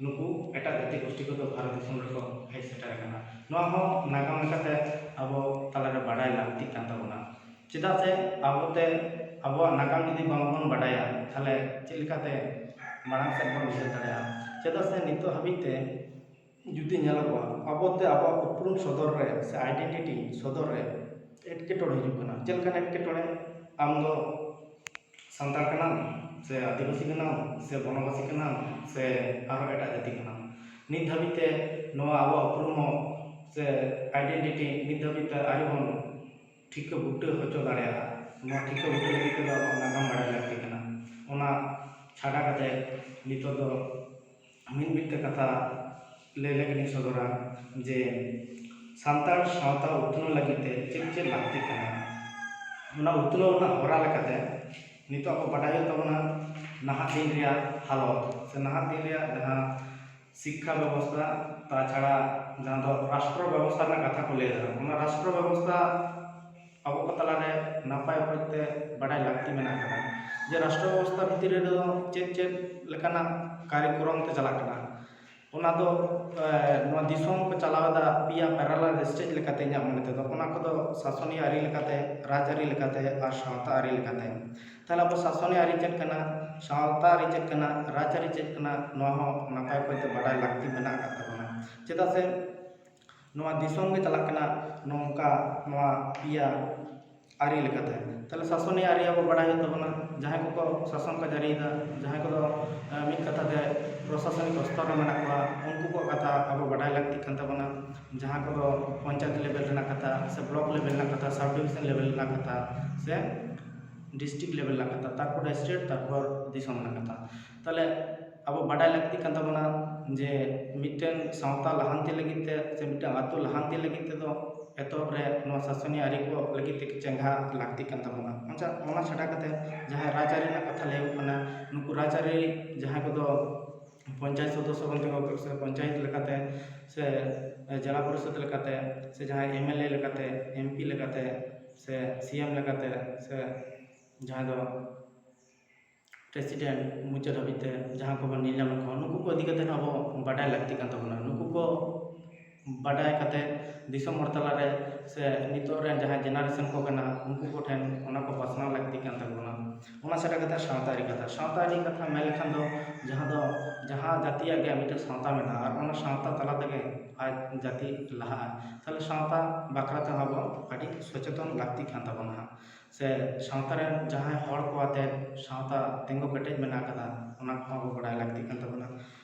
ᱱᱩᱠᱩ ᱮᱴᱟᱜ ᱡᱟᱹᱛᱤ ᱜᱳᱥᱴᱤ ᱠᱚᱫᱚ ᱵᱷᱟᱨᱚᱛ ᱫᱤᱥᱚᱢ ᱨᱮᱠᱚ ᱦᱮᱡ ᱥᱮᱴᱮᱨ ᱟᱠᱟᱱᱟ᱾ ᱱᱚᱣᱟ ᱦᱚᱸ ᱱᱟᱜᱟᱢ ᱞᱮᱠᱟᱛᱮ ᱟᱵᱚ ᱛᱟᱞᱟᱨᱮ ᱵᱟᱰᱟᱭ ᱞᱟᱹᱠᱛᱤᱜ ᱠᱟᱱ ᱛᱟᱵᱚᱱᱟ᱾ ᱪᱮᱫᱟᱜ ᱥᱮ ᱟᱵᱚᱛᱮ ᱟᱵᱚᱣᱟᱜ ᱱᱟᱜᱟᱢ ᱡᱩᱫᱤ ᱵᱟᱝᱵᱚᱱ ᱵᱟᱰᱟᱭᱟ, ᱛᱟᱦᱚᱞᱮ ᱪᱮᱫ ᱞᱮᱠᱟᱛᱮ ᱢᱟᱲᱟᱝ ᱥᱮᱫ ᱵᱚᱱ ᱩᱭᱦᱟᱹᱨ ᱫᱟᱲᱮᱭᱟᱜᱼᱟ? ᱪᱮᱫᱟᱜ ᱥᱮ ᱱᱤᱛᱚᱜ ᱦᱟᱹᱵᱤᱡ ᱛᱮ ᱡᱩᱫᱤ ᱧᱮᱞᱚᱜᱚᱜᱼᱟ, ᱟᱵᱚᱛᱮ ᱟᱵᱚᱣᱟᱜ ᱩᱯᱨᱩᱢ ᱥᱚᱫᱚᱨ ᱨᱮ ᱥᱮ identity ᱥᱚᱫᱚᱨ ᱨᱮ ᱮᱴᱠᱮᱴᱚᱬᱮ ᱦᱤᱡᱩᱜ ᱠᱟᱱᱟ᱾ ᱪᱮᱫ ᱞᱮᱠᱟᱱ ᱮᱴᱠᱮᱴᱚᱬᱮ? ᱟᱢ ᱫᱚ ᱥᱟᱱᱛᱟᱲ ᱠᱟᱱᱟᱢ ᱥᱮ ᱟᱹᱫᱤᱵᱟᱹᱥᱤ ᱠᱟᱱᱟᱢ ᱥᱮ ᱵᱚᱱᱚᱵᱟᱥᱤ ᱠᱟᱱᱟᱢ ᱥᱮ ᱟᱨᱦᱚᱸ ᱮᱴᱟᱜ ᱡᱟᱹᱛᱤ ᱠᱟᱱᱟᱢ? ᱱᱤᱛ ᱫᱷᱟᱹᱵᱤᱡ ᱛᱮ ᱱᱚᱣᱟ ᱟᱵᱚᱣᱟᱜ ᱩᱯᱨᱩᱢ ᱦᱚᱸ ᱥᱮ identity ᱱᱤᱛ ᱫᱷᱟᱹᱵᱤᱡ ᱛᱮ ᱟᱹᱣᱨᱤ ᱵᱚᱱ ᱴᱷᱤᱠᱟᱹ ᱵᱩᱴᱟᱹ ᱦᱚᱪᱚ ᱫᱟᱲᱮᱭᱟᱜᱼᱟ᱾ ᱱᱚᱣᱟ ᱴᱷᱤᱠᱟᱹ ᱵᱩᱴᱟᱹ ᱞᱟᱹᱜᱤᱫ ᱛᱮᱫᱚ ᱟᱵᱚᱣᱟᱜ ᱱᱟᱜᱟᱢ ᱵᱟᱲᱟᱭ ᱞᱟᱹᱠᱛᱤ ᱠᱟᱱᱟ᱾ ᱚᱱᱟ ᱪᱷᱟᱰᱟ ᱠᱟᱛᱮ ᱱᱤᱛᱚᱜ ᱫᱚ ᱢᱤᱫ ᱢᱤᱫ ᱛᱮ ᱠᱟᱛᱷᱟ ᱞᱟᱹᱭ ᱞᱟᱹᱜᱤᱫ ᱤᱧ ᱥᱚᱫᱚᱨᱟ ᱡᱮ ᱥᱟᱱᱛᱟᱲ ᱥᱟᱶᱛᱟ ᱩᱛᱱᱟᱹᱣ ᱞᱟᱹᱜᱤᱫ ᱛᱮ ᱪᱮᱫ ᱪᱮᱫ ᱞᱟᱹᱠᱛᱤ ᱠᱟᱱᱟ, ᱚᱱᱟ ᱩᱛᱱᱟᱹᱣ ᱨᱮᱱᱟᱜ ᱦᱚᱨᱟ ᱞᱮᱠᱟᱛᱮ ᱱᱤᱛᱚᱜ ᱟᱵᱚ ᱵᱟᱰᱟᱭ ᱦᱩᱭᱩᱜ ᱛᱟᱵᱚᱱᱟ ᱱᱟᱦᱟᱜ ᱫᱤᱱ ᱨᱮᱭᱟᱜ ᱦᱟᱞᱚᱛ ᱥᱮ ᱱᱟᱦᱟᱜ ᱫᱤᱱ ᱨᱮᱭᱟᱜ ᱡᱟᱦᱟᱸ ᱥᱤᱠᱠᱷᱟ ᱵᱮᱵᱚᱥᱛᱷᱟ, ᱛᱟᱪᱷᱟᱲᱟ ᱡᱟᱦᱟᱸ ᱫᱚ ᱨᱟᱥᱴᱨᱚ ᱵᱮᱵᱚᱥᱛᱷᱟ ᱨᱮᱱᱟᱜ ᱠᱟᱛᱷᱟ ᱠᱚ ᱞᱟᱹᱭ ᱮᱫᱟ, ᱚᱱᱟ ᱨᱟᱥᱴᱨᱚ ᱵᱮᱵᱚᱥᱛᱷᱟ ᱟᱵᱚ ᱠᱚ ᱛᱟᱞᱟᱨᱮ ᱱᱟᱯᱟᱭ ᱚᱠᱚᱡ ᱛᱮ ᱵᱟᱰᱟᱭ ᱞᱟᱹᱠᱛᱤ ᱢᱮᱱᱟᱜ ᱟᱠᱟᱫᱟ ᱡᱮ ᱨᱟᱥᱴᱨᱚ ᱵᱮᱵᱚᱥᱛᱷᱟ ᱵᱷᱤᱛᱤᱨ ᱨᱮᱫᱚ ᱪᱮᱫ ᱪᱮᱫ ᱞᱮᱠᱟᱱᱟᱜ ᱠᱟᱨᱭᱚᱠᱨᱚᱢ ᱛᱮ ᱪᱟᱞᱟᱜ ᱠᱟᱱᱟ᱾ ᱚᱱᱟ ᱫᱚ ᱱᱚᱣᱟ ᱫᱤᱥᱚᱢ ᱠᱚ ᱪᱟᱞᱟᱣ ᱮᱫᱟ ᱯᱮᱭᱟ parallel stage ᱞᱮᱠᱟᱛᱮ ᱤᱧᱟᱹᱜ ᱢᱚᱱᱮ ᱛᱮᱫᱚ᱾ ᱚᱱᱟ ᱠᱚᱫᱚ ᱥᱟᱥᱚᱱᱤᱭᱟᱹ ᱟᱹᱨᱤ ᱞᱮᱠᱟᱛᱮ, ᱨᱟᱡᱽᱟᱹᱨᱤ ᱞᱮᱠᱟᱛᱮ ᱟᱨ ᱥᱟᱶᱛᱟ ᱟᱹᱨᱤ ᱞᱮᱠᱟᱛᱮ᱾ ᱛᱟᱦᱚᱞᱮ ᱟᱵᱚ ᱥᱟᱥᱚᱱᱤᱭᱟᱹ ᱟᱹᱨᱤ ᱪᱮᱫ ᱠᱟᱱᱟ, ᱥᱟᱶᱛᱟ ᱟᱹᱨᱤ ᱪᱮᱫ ᱠᱟᱱᱟ, ᱨᱟᱡᱽᱟᱹᱨᱤ ᱪᱮᱫ ᱠᱟᱱᱟ, ᱱᱚᱣᱟ ᱦᱚᱸ ᱱᱟᱯᱟᱭ ᱚᱠᱚᱡ ᱛᱮ ᱵᱟᱰᱟᱭ ᱞᱟᱹᱠᱛᱤ ᱢᱮᱱᱟᱜ ᱟᱠᱟᱫ ᱛᱟᱵᱚᱱᱟ᱾ ᱪᱮᱫᱟᱜ ᱥᱮ ᱱᱚᱣᱟ ᱫᱤᱥᱚᱢ ᱜᱮ ᱪᱟᱞᱟᱜ ᱠᱟᱱᱟ ᱱᱚᱝᱠᱟ, ᱱᱚᱣᱟ ᱯᱮᱭᱟ ᱟᱹᱨᱤ ᱞᱮᱠᱟᱛᱮ᱾ ᱛᱟᱦᱚᱞᱮ ᱥᱟᱥᱚᱱᱤᱭᱟᱹ ᱟᱹᱨᱤ ᱟᱵᱚ ᱵᱟᱰᱟᱭ ᱦᱩᱭᱩᱜ ᱛᱟᱵᱚᱱᱟ, ᱡᱟᱦᱟᱸᱭ ᱠᱚᱠᱚ ᱥᱟᱥᱚᱱ ᱠᱚ ᱡᱟᱹᱨᱤᱭᱮᱫᱟ, ᱡᱟᱦᱟᱸᱭ ᱠᱚᱫᱚ ᱢᱤᱫ ᱠᱟᱛᱷᱟ ᱛᱮ ᱯᱨᱚᱥᱟᱥᱚᱱᱤᱠ ᱥᱛᱚᱨ ᱨᱮ ᱢᱮᱱᱟᱜ ᱠᱚᱣᱟ, ᱩᱱᱠᱩ ᱠᱚᱣᱟᱜ ᱠᱟᱛᱷᱟ ᱟᱵᱚ ᱵᱟᱰᱟᱭ ᱞᱟᱹᱠᱛᱤᱜ ᱠᱟᱱ ᱛᱟᱵᱚᱱᱟ᱾ ᱡᱟᱦᱟᱸ ᱠᱚᱫᱚ ᱯᱚᱧᱪᱟᱭᱮᱛ ᱞᱮᱵᱮᱞ ᱨᱮᱱᱟᱜ ᱠᱟᱛᱷᱟ ᱥᱮ ᱵᱞᱚᱠ ᱞᱮᱵᱮᱞ ᱨᱮᱱᱟᱜ ᱠᱟᱛᱷᱟ, ᱥᱟᱵ ᱰᱤᱵᱤᱥᱚᱱ ᱞᱮᱵᱮᱞ ᱨᱮᱱᱟᱜ ᱠᱟᱛᱷᱟ ᱥᱮ ᱰᱤᱥᱴᱨᱤᱠᱴ ᱞᱮᱵᱮᱞ ᱨᱮᱱᱟᱜ ᱠᱟᱛᱷᱟ, ᱛᱟᱨᱯᱚᱨ ᱥᱴᱮᱴ, ᱛᱟᱨᱯᱚᱨ ᱫᱤᱥᱚᱢ ᱨᱮᱱᱟᱜ ᱠᱟᱛᱷᱟ᱾ ᱛᱟᱦᱚᱞᱮ ᱟᱵᱚ ᱵᱟᱰᱟᱭ ᱞᱟᱹᱠᱛᱤ ᱠᱟᱱ ᱛᱟᱵᱚᱱᱟ ᱡᱮ ᱢᱤᱫᱴᱮᱱ ᱥᱟᱶᱛᱟ ᱞᱟᱦᱟᱱᱛᱤ ᱞᱟᱹᱜᱤᱫ ᱛᱮ ᱥᱮ ᱢᱤᱫᱴᱮᱱ ᱟᱹᱛᱩ ᱞᱟᱦᱟᱱᱛᱤ ᱞᱟᱹᱜᱤᱫ ᱛᱮᱫᱚ ᱮᱛᱚᱦᱚᱵ ᱨᱮ ᱱᱚᱣᱟ ᱥᱟᱥᱚᱱᱤᱭᱟᱹ ᱟᱹᱨᱤ ᱠᱚ ᱞᱟᱹᱜᱤᱫ ᱛᱮ ᱪᱮᱸᱜᱷᱟ ᱞᱟᱹᱠᱛᱤ ᱠᱟᱱ ᱛᱟᱵᱚᱱᱟ᱾ ᱚᱱᱟ ᱪᱷᱟᱰᱟ ᱠᱟᱛᱮ ᱡᱟᱦᱟᱸᱭ ᱨᱟᱡᱽᱟᱹᱨᱤ ᱨᱮᱱᱟᱜ ᱠᱟᱛᱷᱟ ᱞᱟᱹᱭ ᱦᱩᱭᱩᱜ ᱠᱟᱱᱟ, ᱱᱩᱠᱩ ᱨᱟᱡᱽᱟᱹᱨᱤ ᱡᱟᱦᱟᱸᱭ ᱠᱚᱫᱚ ᱯᱚᱧᱪᱟᱭᱮᱛ ᱥᱚᱫᱚᱥᱥᱚ ᱵᱚᱱ ᱛᱤᱸᱜᱩ ᱥᱮ ᱯᱚᱧᱪᱟᱭᱮᱛ ᱞᱮᱠᱟᱛᱮ ᱥᱮ ᱡᱮᱞᱟ ᱯᱚᱨᱤᱥᱚᱫ ᱞᱮᱠᱟᱛᱮ ᱥᱮ ᱡᱟᱦᱟᱸᱭ ᱮᱢᱮᱞᱮ ᱞᱮᱠᱟᱛᱮ, ᱮᱢᱯᱤ ᱞᱮᱠᱟᱛᱮ ᱥᱮ ᱥᱤᱮᱢ ᱞᱮᱠᱟᱛᱮ ᱥᱮ ᱡᱟᱦᱟᱸᱭ ᱫᱚ ᱯᱨᱮᱥᱤᱰᱮᱱᱴ ᱢᱩᱪᱟᱹᱫ ᱦᱟᱹᱵᱤᱡ ᱛᱮ ᱡᱟᱦᱟᱸ ᱠᱚᱵᱚᱱ ᱧᱮᱞ ᱧᱟᱢᱮᱫ ᱠᱚᱣᱟ, ᱱᱩᱠᱩ ᱠᱚ ᱤᱫᱤ ᱠᱟᱛᱮ ᱦᱚᱸ ᱟᱵᱚ ᱵᱟᱰᱟᱭ ᱞᱟᱹᱠᱛᱤ ᱠᱟᱱ ᱛᱟᱵᱚᱱᱟ᱾ ᱱᱩᱠᱩ ᱠᱚ ᱵᱟᱰᱟᱭ ᱠᱟᱛᱮ ᱫᱤᱥᱚᱢ ᱦᱚᱲ ᱛᱟᱞᱟᱨᱮ ᱥᱮ ᱱᱤᱛᱚᱜ ᱨᱮᱱ ᱡᱟᱦᱟᱸᱭ ᱡᱮᱱᱟᱨᱮᱥᱚᱱ ᱠᱚ ᱠᱟᱱᱟ, ᱩᱱᱠᱩ ᱠᱚᱴᱷᱮᱱ ᱚᱱᱟ ᱠᱚ ᱯᱟᱥᱱᱟᱣ ᱞᱟᱹᱠᱛᱤ ᱠᱟᱱ ᱛᱟᱵᱚᱱᱟ᱾ ᱚᱱᱟ ᱪᱷᱟᱰᱟ ᱠᱟᱛᱮ ᱥᱟᱶᱛᱟ ᱟᱹᱨᱤ ᱠᱟᱛᱷᱟ, ᱥᱟᱶᱛᱟ ᱟᱹᱨᱤ ᱠᱟᱛᱷᱟ ᱢᱮᱱ ᱞᱮᱠᱷᱟᱱ ᱫᱚ ᱡᱟᱦᱟᱸ ᱫᱚ ᱡᱟᱦᱟᱸ ᱡᱟᱹᱛᱤᱭᱟᱜ ᱜᱮ ᱢᱤᱫᱴᱮᱱ ᱥᱟᱶᱛᱟ ᱢᱮᱱᱟᱜᱼᱟ ᱟᱨ ᱚᱱᱟ ᱥᱟᱶᱛᱟ ᱛᱟᱞᱟ ᱛᱮᱜᱮ ᱟᱡ ᱡᱟᱹᱛᱤ ᱞᱟᱦᱟᱜᱼᱟ, ᱛᱟᱦᱚᱞᱮ ᱥᱟᱶᱛᱟ ᱵᱟᱠᱷᱨᱟ ᱛᱮᱦᱚᱸ ᱟᱵᱚ ᱟᱹᱰᱤ ᱥᱚᱪᱮᱛᱚᱱ ᱞᱟᱹᱠᱛᱤ ᱠᱟᱱ ᱛᱟᱵᱚᱱᱟ ᱦᱟᱸᱜ᱾ ᱥᱮ ᱥᱟᱶᱛᱟ ᱨᱮᱱ ᱡᱟᱦᱟᱸᱭ ᱦᱚᱲ ᱠᱚ ᱟᱛᱮ ᱥᱟᱶᱛᱟ ᱛᱤᱸᱜᱩ ᱠᱮᱴᱮᱡ ᱢᱮᱱᱟᱜ ᱟᱠᱟᱫᱟ, ᱚᱱᱟ ᱠᱚᱦᱚᱸ ᱟᱵᱚ ᱵᱟᱰᱟᱭ ᱞᱟᱹᱠᱛᱤ ᱠᱟᱱ ᱛᱟᱵᱚᱱᱟ᱾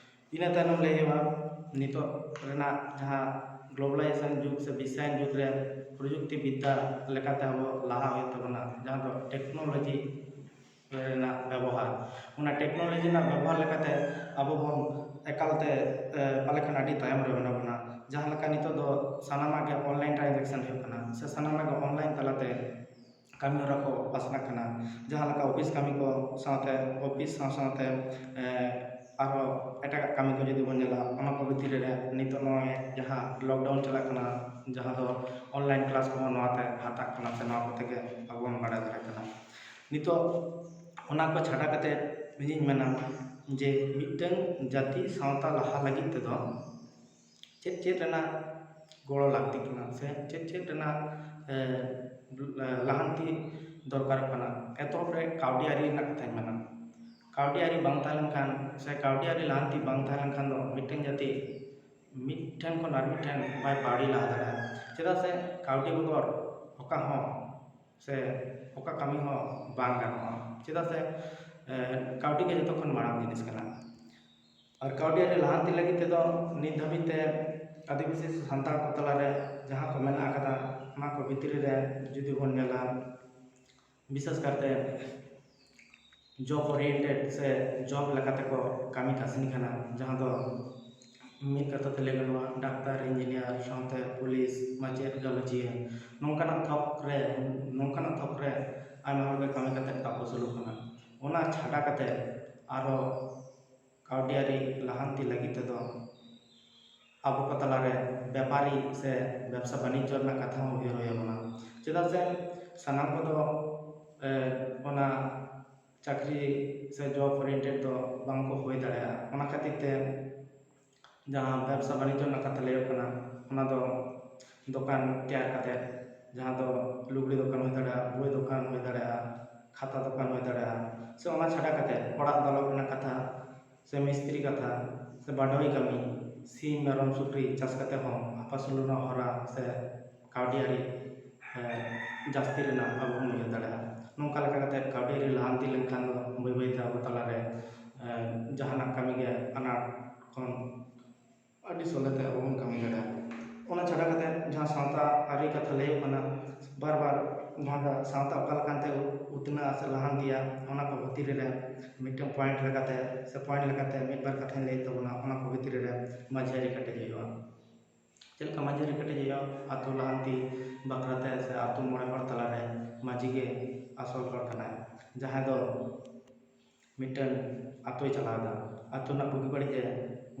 ᱤᱱᱟᱹ ᱛᱟᱭᱱᱚᱢ ᱞᱟᱹᱭ ᱦᱩᱭᱩᱜᱼᱟ, ᱱᱤᱛᱚᱜ ᱨᱮᱱᱟᱜ ᱡᱟᱦᱟᱸ ᱜᱞᱳᱵᱟᱞᱟᱭᱡᱮᱥᱚᱱ ᱡᱩᱜᱽ ᱥᱮ ᱵᱤᱥᱥᱟᱭᱚᱱ ᱡᱩᱜᱽ ᱨᱮ ᱯᱨᱚᱡᱩᱠᱛᱤ ᱵᱤᱫᱽᱫᱟ ᱞᱮᱠᱟᱛᱮ ᱟᱵᱚ ᱞᱟᱦᱟ ᱦᱩᱭᱩᱜ ᱛᱟᱵᱚᱱᱟ, ᱡᱟᱦᱟᱸ ᱫᱚ ᱴᱮᱠᱱᱳᱞᱚᱡᱤ ᱨᱮᱱᱟᱜ ᱵᱮᱵᱚᱦᱟᱨ᱾ ᱚᱱᱟ ᱴᱮᱠᱱᱳᱞᱚᱡᱤ ᱨᱮᱱᱟᱜ ᱵᱮᱵᱚᱦᱟᱨ ᱞᱮᱠᱟᱛᱮ ᱟᱵᱚ ᱵᱚᱱ ᱮᱠᱟᱞᱛᱮ, ᱮ, ᱯᱟᱞᱮ ᱠᱷᱟᱱ ᱟᱹᱰᱤ ᱛᱟᱭᱚᱢ ᱨᱮ ᱢᱮᱱᱟᱜ ᱵᱚᱱᱟ᱾ ᱡᱟᱦᱟᱸ ᱞᱮᱠᱟ ᱱᱤᱛᱚᱜ ᱫᱚ ᱥᱟᱱᱟᱢᱟᱜ ᱜᱮ ᱚᱱᱞᱟᱭᱤᱱ ᱴᱨᱟᱱᱡᱮᱠᱥᱚᱱ ᱦᱩᱭᱩᱜ ᱠᱟᱱᱟ ᱥᱮ ᱥᱟᱱᱟᱢᱟᱜ ᱜᱮ ᱚᱱᱞᱟᱭᱤᱱ ᱛᱟᱞᱟᱛᱮ ᱠᱟᱹᱢᱤ ᱦᱚᱨᱟ ᱠᱚ ᱯᱟᱥᱱᱟᱜ ᱠᱟᱱᱟ᱾ ᱡᱟᱦᱟᱸ ᱞᱮᱠᱟ ᱚᱯᱷᱤᱥ ᱠᱟᱹᱢᱤ ᱠᱚ ᱥᱟᱶᱛᱮ, ᱚᱯᱷᱤᱥ ᱥᱟᱶ ᱥᱟᱶᱛᱮ, ᱮ, ᱟᱨᱦᱚᱸ ᱮᱴᱟᱜᱟᱜ ᱠᱟᱹᱢᱤ ᱠᱚ ᱡᱩᱫᱤ ᱵᱚᱱ ᱧᱮᱞᱟ, ᱚᱱᱟ ᱠᱚ ᱵᱷᱤᱛᱤᱨ ᱨᱮ ᱱᱤᱛᱚᱜ ᱱᱚᱜᱼᱚᱭ ᱡᱟᱦᱟᱸ ᱞᱚᱠᱰᱟᱣᱩᱱ ᱪᱟᱞᱟᱜ ᱠᱟᱱᱟ, ᱡᱟᱦᱟᱸ ᱫᱚ ᱚᱱᱞᱟᱭᱤᱱ ᱠᱞᱟᱥ ᱠᱚᱦᱚᱸ ᱱᱚᱣᱟᱛᱮ ᱦᱟᱛᱟᱜ ᱠᱟᱱᱟ ᱥᱮ ᱱᱚᱣᱟ ᱠᱚᱛᱮ ᱜᱮ ᱟᱵᱚ ᱵᱚᱱ ᱵᱟᱲᱟᱭ ᱫᱟᱲᱮᱭᱟᱜ ᱠᱟᱱᱟ᱾ ᱱᱤᱛᱚᱜ ᱚᱱᱟ ᱠᱚ ᱪᱷᱟᱰᱟ ᱠᱟᱛᱮ ᱤᱧᱤᱧ ᱢᱮᱱᱟ, ᱡᱮ ᱢᱤᱫᱴᱟᱝ ᱡᱟᱹᱛᱤ ᱥᱟᱶᱛᱟ ᱞᱟᱦᱟ ᱞᱟᱹᱜᱤᱫ ᱛᱮᱫᱚ ᱪᱮᱫ ᱪᱮᱫ ᱨᱮᱱᱟᱜ ᱜᱚᱲᱚ ᱞᱟᱹᱠᱛᱤᱜ ᱠᱟᱱᱟ ᱥᱮ ᱪᱮᱫ ᱪᱮᱫ ᱨᱮᱱᱟᱜ, ᱮ, ᱞᱟᱦᱟᱱᱛᱤ ᱫᱚᱨᱠᱟᱨᱚᱜ ᱠᱟᱱᱟ᱾ ᱮᱛᱚᱦᱚᱵ ᱨᱮ ᱠᱟᱹᱣᱰᱤ ᱟᱹᱨᱤ ᱨᱮᱱᱟᱜ ᱠᱟᱛᱷᱟᱧ ᱢᱮᱱᱟ᱾ ᱠᱟᱹᱣᱰᱤ ᱟᱹᱨᱤ ᱵᱟᱝ ᱛᱟᱦᱮᱸ ᱞᱮᱱᱠᱷᱟᱱ ᱥᱮ ᱠᱟᱹᱣᱰᱤ ᱟᱹᱨᱤ ᱞᱟᱦᱟᱱᱛᱤ ᱵᱟᱝ ᱛᱟᱦᱮᱸ ᱞᱮᱱᱠᱷᱟᱱ ᱫᱚ ᱢᱤᱫᱴᱮᱱ ᱡᱟᱹᱛᱤ ᱢᱤᱫᱴᱷᱮᱱ ᱠᱷᱚᱱ ᱟᱨ ᱢᱤᱫᱴᱷᱮᱱ ᱵᱟᱭ ᱯᱟᱣᱲᱤ ᱞᱟᱦᱟ ᱫᱟᱲᱮᱭᱟᱜᱼᱟ᱾ ᱪᱮᱫᱟᱜ ᱥᱮ ᱠᱟᱹᱣᱰᱤ ᱵᱮᱜᱚᱨ ᱚᱠᱟ ᱦᱚᱸ ᱥᱮ ᱚᱠᱟ ᱠᱟᱹᱢᱤ ᱦᱚᱸ ᱵᱟᱝ ᱜᱟᱱᱚᱜᱼᱟ᱾ ᱪᱮᱫᱟᱜ ᱥᱮ, ᱮ, ᱠᱟᱹᱣᱰᱤ ᱜᱮ ᱡᱚᱛᱚ ᱠᱷᱚᱱ ᱢᱟᱲᱟᱝ ᱡᱤᱱᱤᱥ ᱠᱟᱱᱟ᱾ ᱟᱨ ᱠᱟᱹᱣᱰᱤ ᱟᱹᱨᱤ ᱞᱟᱦᱟᱱᱛᱤ ᱞᱟᱹᱜᱤᱫ ᱛᱮᱫᱚ ᱱᱤᱛ ᱫᱷᱟᱹᱵᱤᱡ ᱛᱮ ᱟᱹᱫᱤᱵᱟᱹᱥᱤ ᱥᱮ ᱥᱟᱱᱛᱟᱲ ᱠᱚ ᱛᱟᱞᱟᱨᱮ ᱡᱟᱦᱟᱸ ᱠᱚ ᱢᱮᱱᱟᱜ ᱟᱠᱟᱫᱟ, ᱚᱱᱟ ᱠᱚ ᱵᱷᱤᱛᱨᱤ ᱨᱮ ᱡᱩᱫᱤ ᱵᱚᱱ ᱧᱮᱞᱟ, ᱵᱤᱥᱮᱥ ᱠᱟᱨᱛᱮ job oriented ᱥᱮ job ᱞᱮᱠᱟᱛᱮ ᱠᱚ ᱠᱟᱹᱢᱤ ᱠᱟᱹᱥᱱᱤ ᱠᱟᱱᱟ, ᱡᱟᱦᱟᱸ ᱫᱚ ᱢᱤᱫ ᱠᱟᱛᱷᱟ ᱛᱮ ᱞᱟᱹᱭ ᱜᱟᱱᱚᱜᱼᱟ, ᱰᱟᱠᱛᱟᱨ, ᱤᱧᱡᱤᱱᱤᱭᱟᱨ, ᱥᱟᱶᱛᱮ ᱯᱩᱞᱤᱥ, ᱢᱟᱪᱮᱫ, ᱜᱟᱞᱚᱪᱤᱭᱟᱹ, ᱱᱚᱝᱠᱟᱱᱟᱜ ᱛᱷᱚᱠ ᱨᱮ, ᱱᱚᱝᱠᱟᱱᱟᱜ ᱛᱷᱚᱠ ᱨᱮ ᱟᱭᱢᱟ ᱦᱚᱲ ᱜᱮ ᱠᱟᱹᱢᱤ ᱠᱟᱛᱮ ᱠᱚ ᱟᱹᱥᱩᱞᱚᱜ ᱠᱟᱱᱟ᱾ ᱚᱱᱟ ᱪᱷᱟᱰᱟ ᱠᱟᱛᱮ ᱟᱨᱚ ᱠᱟᱹᱣᱰᱤ ᱟᱹᱨᱤ ᱞᱟᱦᱟᱱᱛᱤ ᱞᱟᱹᱜᱤᱫ ᱛᱮᱫᱚ ᱟᱵᱚ ᱠᱚ ᱛᱟᱞᱟᱨᱮ ᱵᱮᱯᱟᱨᱤ ᱥᱮ ᱵᱮᱵᱽᱥᱟ ᱵᱟᱹᱱᱤᱡᱽᱡᱚ ᱨᱮᱱᱟᱜ ᱠᱟᱛᱷᱟ ᱦᱚᱸ ᱩᱭᱦᱟᱹᱨ ᱦᱩᱭ ᱟᱵᱚᱱᱟ᱾ ᱪᱮᱫᱟᱜ ᱥᱮ ᱥᱟᱱᱟᱢ ᱠᱚᱫᱚ, ᱮ, ᱚᱱᱟ ᱪᱟᱹᱠᱨᱤ ᱥᱮ job oriented ᱫᱚ ᱵᱟᱝ ᱠᱚ ᱦᱩᱭ ᱫᱟᱲᱮᱭᱟᱜᱼᱟ᱾ ᱚᱱᱟ ᱠᱷᱟᱹᱛᱤᱨ ᱛᱮ ᱡᱟᱦᱟᱸ ᱵᱮᱵᱽᱥᱟ ᱵᱟᱹᱱᱤᱡᱽᱡᱚ ᱨᱮᱱᱟᱜ ᱠᱟᱛᱷᱟ ᱞᱟᱹᱭᱚᱜ ᱠᱟᱱᱟ, ᱚᱱᱟ ᱫᱚ ᱫᱚᱠᱟᱱ ᱛᱮᱭᱟᱨ ᱠᱟᱛᱮ, ᱡᱟᱦᱟᱸ ᱫᱚ ᱞᱩᱜᱽᱲᱤ ᱫᱚᱠᱟᱱ ᱦᱩᱭ ᱫᱟᱲᱮᱭᱟᱜᱼᱟ, ᱵᱳᱭ ᱫᱚᱠᱟᱱ ᱦᱩᱭ ᱫᱟᱲᱮᱭᱟᱜᱼᱟ, ᱠᱷᱟᱛᱟ ᱫᱚᱠᱟᱱ ᱦᱩᱭ ᱫᱟᱲᱮᱭᱟᱜᱼᱟ, ᱥᱮ ᱚᱱᱟ ᱪᱷᱟᱰᱟ ᱠᱟᱛᱮ ᱚᱲᱟᱜ ᱫᱟᱞᱚᱵ ᱨᱮᱱᱟᱜ ᱠᱟᱛᱷᱟ, ᱥᱮ ᱢᱤᱥᱛᱨᱤ ᱠᱟᱛᱷᱟ, ᱥᱮ ᱵᱟᱰᱚᱭ ᱠᱟᱹᱢᱤ, ᱥᱤᱢ, ᱢᱮᱨᱚᱢ, ᱥᱩᱠᱨᱤ ᱪᱟᱥ ᱠᱟᱛᱮ ᱦᱚᱸ ᱟᱯᱟᱥᱩᱞ ᱨᱮᱱᱟᱜ ᱦᱚᱨᱟ ᱥᱮ ᱠᱟᱹᱣᱰᱤ ᱟᱹᱨᱤ, ᱮ, ᱡᱟᱹᱥᱛᱤ ᱨᱮᱱᱟᱜ ᱟᱵᱚ ᱵᱚᱱ ᱩᱭᱦᱟᱹᱨ ᱫᱟᱲᱮᱭᱟᱜᱼᱟ᱾ ᱱᱚᱝᱠᱟ ᱞᱮᱠᱟ ᱠᱟᱛᱮ ᱠᱟᱹᱣᱰᱤ ᱟᱹᱨᱤ ᱞᱟᱦᱟᱱᱛᱤ ᱞᱮᱱᱠᱷᱟᱱ ᱫᱚ ᱵᱟᱹᱭ ᱵᱟᱹᱭ ᱛᱮ ᱟᱵᱚ ᱛᱟᱞᱟᱨᱮ, ᱮ, ᱡᱟᱦᱟᱱᱟᱜ ᱠᱟᱹᱢᱤ ᱜᱮ ᱟᱱᱟᱴ ᱠᱷᱚᱱ ᱟᱹᱰᱤ ᱥᱚᱞᱦᱮ ᱛᱮ ᱟᱵᱚ ᱵᱚᱱ ᱠᱟᱹᱢᱤ ᱫᱟᱲᱮᱭᱟᱜᱼᱟ᱾ ᱚᱱᱟ ᱪᱷᱟᱰᱟ ᱠᱟᱛᱮ ᱡᱟᱦᱟᱸ ᱥᱟᱶᱛᱟ ᱟᱹᱨᱤ ᱠᱟᱛᱷᱟ ᱞᱟᱹᱭᱚᱜ ᱠᱟᱱᱟ, ᱵᱟᱨ ᱵᱟᱨ ᱡᱟᱦᱟᱸ ᱫᱚ ᱥᱟᱶᱛᱟ ᱚᱠᱟ ᱞᱮᱠᱟᱱ ᱛᱮ ᱩᱛᱱᱟᱹᱜᱼᱟ ᱥᱮ ᱞᱟᱦᱟᱱᱛᱤᱭᱟ, ᱚᱱᱟ ᱠᱚ ᱵᱷᱤᱛᱤᱨ ᱨᱮ ᱢᱤᱫᱴᱮᱱ point ᱞᱮᱠᱟᱛᱮ ᱥᱮ point ᱞᱮᱠᱟᱛᱮ ᱢᱤᱫ ᱵᱟᱨ ᱠᱟᱛᱷᱟᱧ ᱞᱟᱹᱭ ᱛᱟᱵᱚᱱᱟ, ᱚᱱᱟ ᱠᱚ ᱵᱷᱤᱛᱤᱨ ᱨᱮ ᱢᱟᱹᱡᱷᱤ ᱟᱹᱨᱤ ᱠᱮᱴᱮᱡ ᱦᱩᱭᱩᱜᱼᱟ᱾ ᱪᱮᱫ ᱞᱮᱠᱟ ᱢᱟᱹᱡᱷᱤ ᱟᱹᱨᱤ ᱠᱮᱴᱮᱡ ᱦᱩᱭᱩᱜᱼᱟ? ᱟᱹᱛᱩ ᱞᱟᱦᱟᱱᱛᱤ ᱵᱟᱠᱷᱨᱟᱛᱮ ᱥᱮ ᱟᱹᱛᱩ ᱢᱚᱬᱮ ᱦᱚᱲ ᱛᱟᱞᱟᱨᱮ ᱢᱟᱹᱡᱷᱤ ᱜᱮ ᱟᱥᱚᱞ ᱦᱚᱲ ᱠᱟᱱᱟᱭ, ᱡᱟᱦᱟᱸᱭ ᱫᱚ ᱢᱤᱫᱴᱮᱱ ᱟᱹᱛᱩᱭ ᱪᱟᱞᱟᱣ ᱮᱫᱟ, ᱟᱹᱛᱩ ᱨᱮᱱᱟᱜ ᱵᱩᱜᱤ ᱵᱟᱹᱲᱤᱡ ᱮ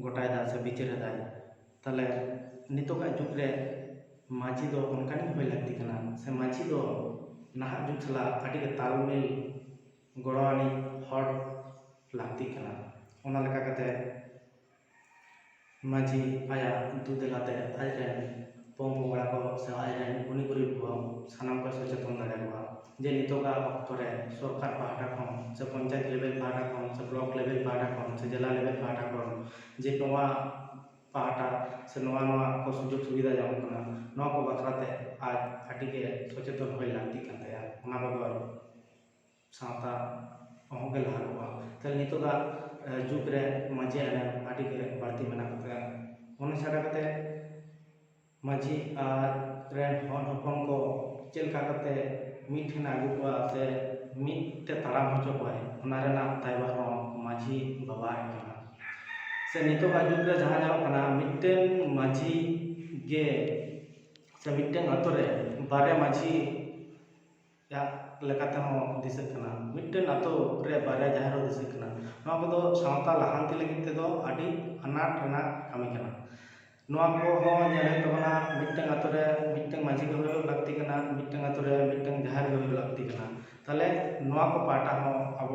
ᱜᱚᱴᱟᱭᱮᱫᱟ ᱥᱮ ᱵᱤᱪᱟᱹᱨ ᱮᱫᱟᱭ᱾ ᱛᱟᱦᱞᱮ ᱱᱤᱛᱚᱜᱟᱜ ᱡᱩᱜᱽ ᱨᱮ ᱢᱟᱹᱡᱷᱤ ᱫᱚ ᱚᱱᱠᱟᱱᱤᱡ ᱦᱩᱭ ᱞᱟᱹᱠᱛᱤ ᱠᱟᱱᱟ, ᱥᱮ ᱢᱟᱹᱡᱷᱤ ᱫᱚ ᱱᱟᱦᱟᱜ ᱡᱩᱜᱽ ᱥᱟᱞᱟᱜ ᱟᱹᱰᱤ ᱜᱮ ᱛᱟᱞᱢᱤᱞ ᱜᱚᱲᱚ ᱟᱹᱱᱤᱡ ᱦᱚᱲ ᱞᱟᱹᱠᱛᱤᱜ ᱠᱟᱱᱟ᱾ ᱚᱱᱟ ᱞᱮᱠᱟ ᱠᱟᱛᱮ ᱢᱟᱹᱡᱷᱤ ᱟᱭᱟᱜ ᱫᱩ ᱫᱮᱞᱟᱛᱮ ᱟᱡᱨᱮᱱ ᱯᱚᱝ ᱯᱚᱝᱲᱟ ᱠᱚ ᱥᱮ ᱟᱡᱨᱮᱱ ᱜᱩᱱᱤ ᱜᱩᱨᱤᱵ ᱠᱚ ᱥᱟᱱᱟᱢ ᱠᱚᱭ ᱥᱚᱪᱮᱛᱚᱱ ᱫᱟᱲᱮᱭᱟᱠᱚᱣᱟ᱾ ᱡᱮ ᱱᱤᱛᱚᱜᱟᱜ ᱚᱠᱛᱚ ᱨᱮ ᱥᱚᱨᱠᱟᱨ ᱯᱟᱦᱴᱟ ᱠᱷᱚᱱ ᱥᱮ ᱯᱚᱧᱪᱟᱭᱮᱛ ᱞᱮᱵᱮᱞ ᱯᱟᱦᱴᱟ ᱠᱷᱚᱱ ᱥᱮ ᱵᱞᱚᱠ ᱞᱮᱵᱮᱞ ᱯᱟᱦᱴᱟ ᱠᱷᱚᱱ ᱥᱮ ᱡᱮᱞᱟ ᱞᱮᱵᱮᱞ ᱯᱟᱦᱴᱟ ᱠᱷᱚᱱ ᱡᱮ ᱱᱚᱣᱟ ᱯᱟᱦᱴᱟ ᱥᱮ ᱱᱚᱣᱟ ᱱᱚᱣᱟ ᱠᱚ ᱥᱩᱡᱳᱜᱽ ᱥᱩᱵᱤᱫᱷᱟ ᱧᱟᱢᱚᱜ ᱠᱟᱱᱟ, ᱱᱚᱣᱟ ᱠᱚ ᱵᱟᱠᱷᱨᱟ ᱛᱮ ᱟᱡ ᱟᱹᱰᱤ ᱜᱮ ᱥᱚᱪᱮᱛᱚᱱ ᱦᱩᱭ ᱞᱟᱹᱠᱛᱤᱜ ᱠᱟᱱ ᱛᱟᱭᱟ᱾ ᱚᱱᱟ ᱵᱮᱜᱚᱨ ᱥᱟᱶᱛᱟ ᱚᱦᱚᱸᱜᱮ ᱞᱟᱦᱟ ᱠᱚᱜᱼᱟ᱾ ᱛᱟᱦᱞᱮ ᱱᱤᱛᱚᱜᱟᱜ ᱡᱩᱜᱽ ᱨᱮ ᱢᱟᱹᱡᱷᱤ ᱮᱱᱮᱢ ᱟᱹᱰᱤ ᱜᱮ ᱵᱟᱹᱲᱛᱤ ᱢᱮᱱᱟᱜ ᱟᱠᱟᱫᱟ᱾ ᱚᱱᱟ ᱪᱷᱟᱰᱟ ᱠᱟᱛᱮ ᱢᱟᱹᱡᱷᱤ ᱟᱡ ᱨᱮᱱ ᱦᱚᱱ ᱦᱚᱯᱚᱱ ᱠᱚ ᱪᱮᱫ ᱞᱮᱠᱟ ᱠᱟᱛᱮ ᱢᱤᱫ ᱴᱷᱮᱱ ᱟᱹᱜᱩ ᱠᱚᱣᱟ ᱥᱮ ᱢᱤᱫ ᱛᱮ ᱛᱟᱲᱟᱢ ᱦᱚᱪᱚ ᱠᱚᱣᱟᱭ, ᱚᱱᱟ ᱨᱮᱱᱟᱜ ᱫᱟᱭᱵᱷᱟᱨ ᱦᱚᱸ ᱢᱟᱹᱡᱷᱤ ᱵᱟᱵᱟ ᱟᱡ ᱠᱟᱱᱟ᱾ ᱥᱮ ᱱᱤᱛᱚᱜᱟᱜ ᱡᱩᱜᱽ ᱨᱮ ᱡᱟᱦᱟᱸ ᱧᱮᱞᱚᱜ ᱠᱟᱱᱟ, ᱢᱤᱫᱴᱮᱱ ᱢᱟᱹᱡᱷᱤ ᱜᱮ ᱥᱮ ᱢᱤᱫᱴᱮᱱ ᱟᱛᱳ ᱨᱮ ᱵᱟᱨᱭᱟ ᱢᱟᱹᱡᱷᱤ ᱭᱟᱜ ᱞᱮᱠᱟ ᱛᱮᱦᱚᱸ ᱫᱤᱥᱟᱹᱜ ᱠᱟᱱᱟ, ᱢᱤᱫᱴᱮᱱ ᱟᱛᱳ ᱨᱮ ᱵᱟᱨᱭᱟ ᱡᱟᱦᱮᱨ ᱦᱚᱸ ᱫᱤᱥᱟᱹᱜ ᱠᱟᱱᱟ᱾ ᱱᱚᱣᱟ ᱠᱚᱫᱚ ᱥᱟᱶᱛᱟ ᱞᱟᱦᱟᱱᱛᱤ ᱞᱟᱹᱜᱤᱫ ᱛᱮᱫᱚ ᱟᱹᱰᱤ ᱟᱱᱟᱴ ᱨᱮᱱᱟᱜ ᱠᱟᱹᱢᱤ ᱠᱟᱱᱟ᱾ ᱱᱚᱣᱟ ᱠᱚᱦᱚᱸ ᱧᱮᱞ ᱦᱩᱭᱩᱜ ᱛᱟᱵᱚᱱᱟ, ᱢᱤᱫᱴᱟᱝ ᱟᱛᱳ ᱨᱮ ᱢᱤᱫᱴᱟᱝ ᱢᱟᱹᱡᱷᱤ ᱜᱮ ᱦᱩᱭᱩᱜ ᱞᱟᱹᱠᱛᱤ ᱠᱟᱱᱟ, ᱢᱤᱫᱴᱟᱝ ᱟᱛᱳ ᱨᱮ ᱢᱤᱫᱴᱟᱝ ᱡᱟᱦᱮᱨ ᱜᱮ ᱦᱩᱭᱩᱜ ᱞᱟᱹᱠᱛᱤ ᱠᱟᱱᱟ᱾ ᱛᱟᱦᱞᱮ ᱱᱚᱣᱟ ᱠᱚ ᱯᱟᱦᱴᱟ ᱦᱚᱸ ᱟᱵᱚ